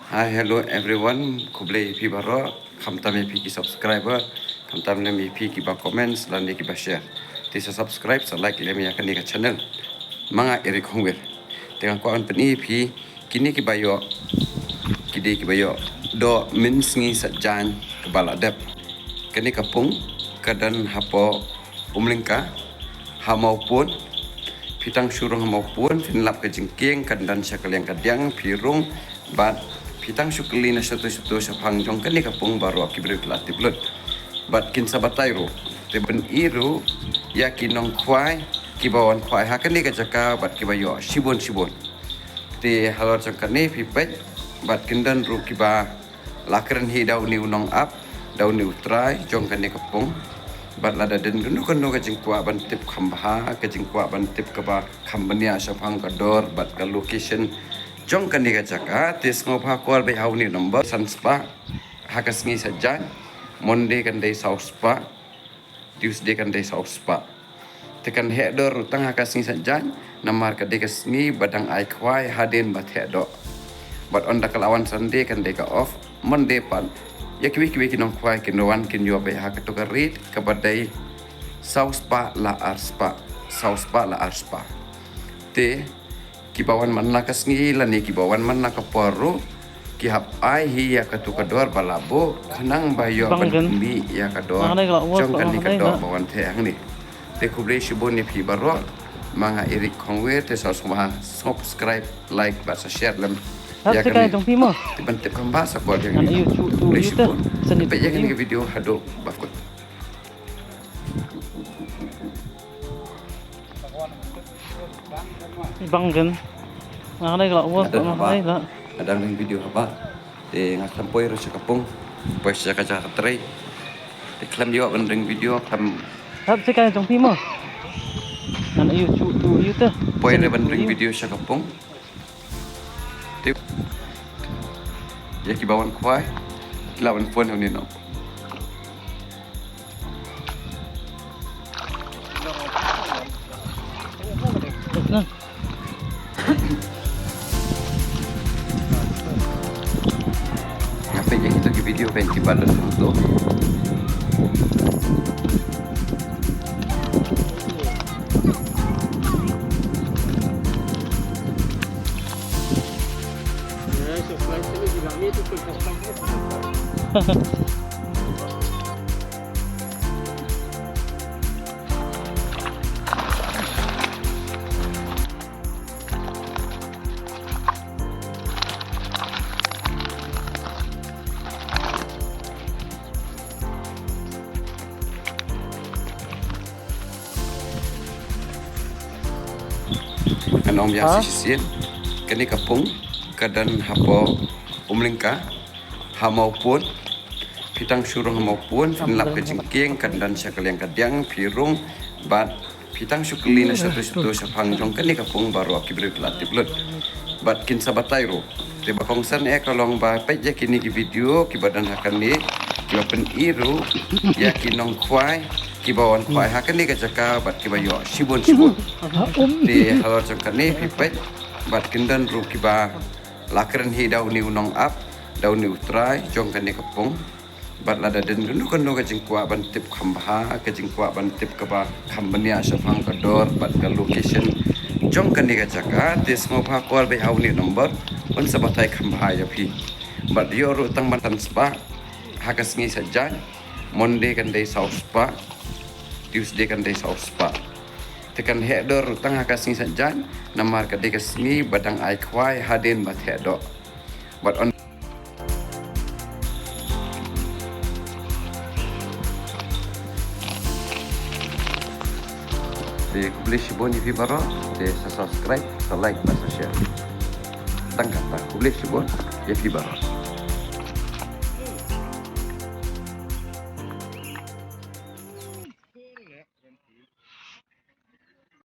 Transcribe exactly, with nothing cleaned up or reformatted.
Hi, hello everyone. Khublei ïa phi baroh. Khamtam ïa phi ki subscriber, khamtam lem ïa phi kiba comments lane kiba share. Te sa subscribe, sa like lem ïa kane ka channel. Ma nga Eric Hongwir. Te nga kwah ban pyni ïa phi kine kiba ïoh, ki dei kiba ïoh doh mynsngi Saitjaiñ kaba la dep. Kane ka pung ka don hapoh Umlyngka, ha Mawpun. Phi tang shu rung ha Mawpun, phin lap ka jingkieng, kan don sha ka liang ka diang, phi rung, bad phi tang shu kylli na shato shato shaphang jong kane ka pung baroh ki briew ki la tip lut. Bad kin sa batai ruh. Te ban i ruh ïa ki nongkhwai kiba wan khwai ha kane ka jaka bad kiba ïoh shibun shibun. Te halor jong kane phi peit bad kin don ruh kiba la kren hi da une u nongap, da une u trai jong kane ka pung. Bad lada don kano kano ka jingkwah ban tip kham bha, ka jingkwah ban tip kaba kham bniah shaphang ka dor bad ka location jong kane ka jaka, te sngewbha call beit ha une u number. San spah ha ka sngi Saitjaiñ, Monday kan dei saw spah, Tuesday kan dei saw spah. Te kan heh dor ruh tang ha ka sngi Saitjaiñ, namar ka dei ka sngi ba dang ai khwai hadien ba theh doh. Bad ynda ka la wan Sunday kan dei ka off, Monday pat ïa kiwei kiwei ki nongkhwai kin wan kin ïoh beit ha kato ka rate kaba dei saw spah la ar spah, saw spah la ar spah. Te kiba wan man la ka sngi lane kiba wan man la ka por ruh, ki hap ai hi ïa kato ka dor ba la buh, khnang ba ïoh ban pynmih ïa ka dor jong kane ka doh ba wan theh hangne. Te khublei shibun ïa phi baroh. Ma nga Eric Hongwir, te sa sngewbha subscribe, like bad sa share lem ïa kane. Te ban tip kham bha sa call ïa kane. Khublei shibun. Peit ïa kane ka video haduh ba kut. Bang gen. Nga dang ring video haba. Te nga khlem poi ruh sha ka pung. Poi sha ka jaka trei. Te khlem ïoh ban ring video khlem. Hap se ka jong phi mo. Ngan ayu chu tu ayu te. Poi re ban ring video sha ka pung. Tip. Ïa kiba wan khwai. Ki la wan phone hangne noh. Nga peit ïa kito ki video peit kiba don hangto. Ngan ong biang shisien. Kane ka pung ka don hapoh Umlyngka, ha Mawpun. Phi tang shu rung ha Mawpun, phin lap ka jingkieng, kan don sha ka liang ka diang, phi rung, bad phi tang shu kylli na shato shato shaphang jong kane ka pung baroh ki briew ki la tip lut. Bad kin sa batai ruh. Te ba kongsan eh ka long ba peit ïa kine ki video kiba don ha kane, kiba pyni ruh ïa ki nongkhwai kiba wan khwai ha kane ka jaka bad kiba ïoh shibun shibun. Te halor jong kane phi peit bad kin don ruh kiba la kren hi da une u nongap, da une u trai jong kane ka pung. Bad lada don kano kano ka jingkwah ban tip kham bha, ka jingkwah ban tip kaba kham bniah shaphang ka dor bad ka location jong kane ka jaka, te sngewbha call beit ha une u number, un sa batai kham bha ïa phi. Bad ïoh ruh tang ban san spah ha ka sngi Saitjaiñ, Monday kan dei saw spah, Tuesday kan dei saw spah. Te kan heh dor ruh tang ha ka sngi Saitjaiñ, namar ka dei ka sngi ba dang ai khwai hadien ba theh doh. Bad on Te khublei shibun ïa phi baroh, te sa subscribe, sa like bad sa share. Tang kata, khublei shibun ïa phi baroh.